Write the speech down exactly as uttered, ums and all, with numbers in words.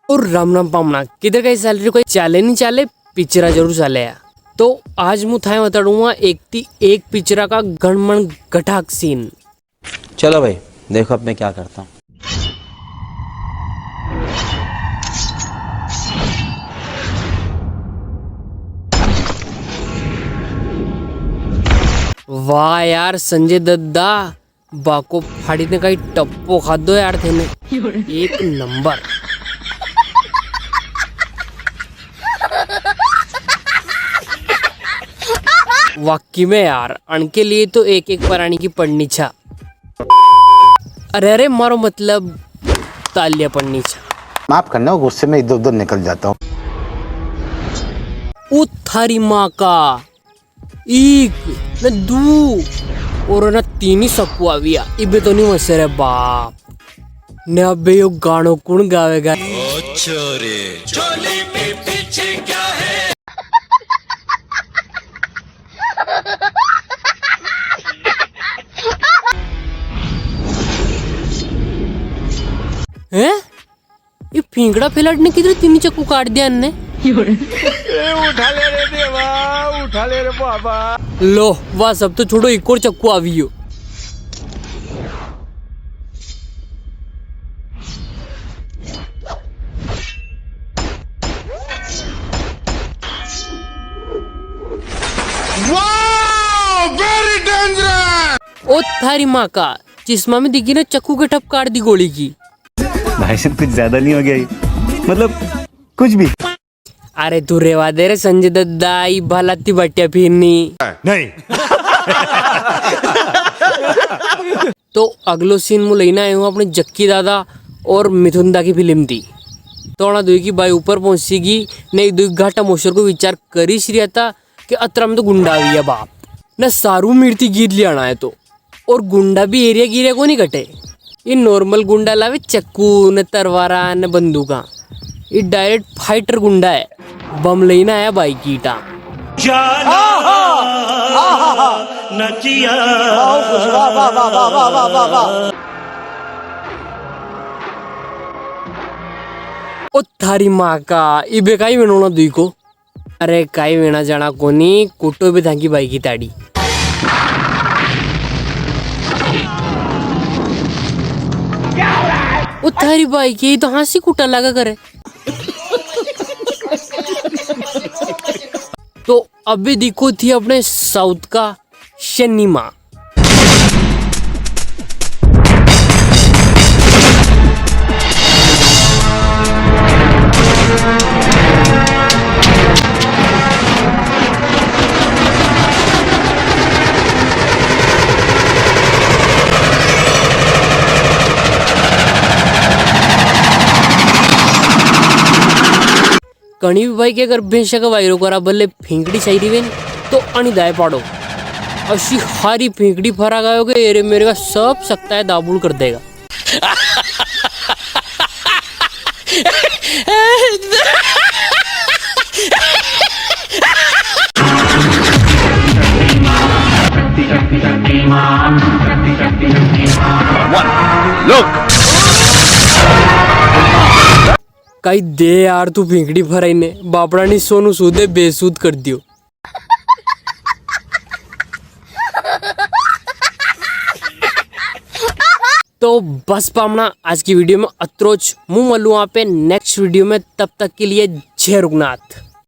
और राम राम पामणा, किधर का सैलरी कोई चाले नी चाले, पिक्चरा जरूर चाले है। तो आज मु थाए बताड़ूंगा एक ती एक पिक्चरा का घणमण घटाक सीन। चलो भाई, देखो अब मैं क्या करता हूँ। वाह यार संजय दत्त दा, बाको फाड़ी ने कई टप्पो खादो यार थे ने। एक नंबर। वाकई में यार, अणके लिए तो एक एक पराणी की पड़नी छा। अरे अरे, मारो मतलब तालियां पड़नी छा। माफ करना, गुस्से में इधर उधर निकल जाता हूँ। ओ थारी माँ का, एक न दू और न तीन ही चक्कू आविया। इबे तो नी वसे रे बाप। ने अबे यो गाणो कुण गावेगा? अच्छा रे, चोली पे पीछे क्या है? हैं? ये फिंगड़ा फिलाट ने किधर तीन चक्कू काट दिया इनने? ए, उठा ले रे देवा, उठा ले रे बाबा। लो, वाह, सब तो छोड़ो, एक और चक्कू आवियो। Wow, very dangerous। ओ थारी माँ का, चश्मा में दिखी ना चक्कू के ठप काट दी गोली की। भाई साहब, कुछ ज्यादा नहीं हो गया ये? मतलब, कुछ भी। अरे तू रेवा दे रे संजय दत्ता, ई भाला ती बाटिया फिरनी। नहीं। तो अगलो सीन मु लेना आयो हूँ अपने जक्की दादा और मिथुन दा की फिल्म थी। तो अणा दुई की बाई ऊपर पहुंची गी, ने एक दुई घाटा मोशर को विचार करी सी रिया था कि अतरा में तो गुंडा आ गया बाप, ने सारू मिर्ती गीत लियाना है तो। और गुंडा भी एरिया गिरे को नी कटे। ये नॉर्मल गुंडा लावे चक्कू ने तरवारा ने बंदूका। ये डायरेक्ट फाइटर गुंडा है। बम लेना आया बाई की ईटा। जाना नचिया। ओ थारी माँ का, इबे काई बनोना दुई को। अरे काई वेणा जाणा कोनी, कुटो भी थाकी बाई की ताड़ी। ओ थारी बाई की तो हाँसी कुटा लगा करे। तो अभी देखो थी अपने साउथ का सिनेमा। कणी भी भाई के अगर भैंसा का वायरो करा, भले फेंकड़ी चाहिए वे नी, तो अणी दाय पाड़ो। अशी हारी फेंकड़ी फरा गयो के एरे मेरे का सब सकता है दाबुल कर देगा। One, look। काई दे यार तू फेंकड़ी फराई ने, बापड़ा नी सोनू सूदे बेसूद कर दियो। तो बस पामणा, आज की वीडियो में अत्रोच। मु मलूं आपे नेक्स्ट वीडियो में, तब तक के लिए जय रुगनाथ।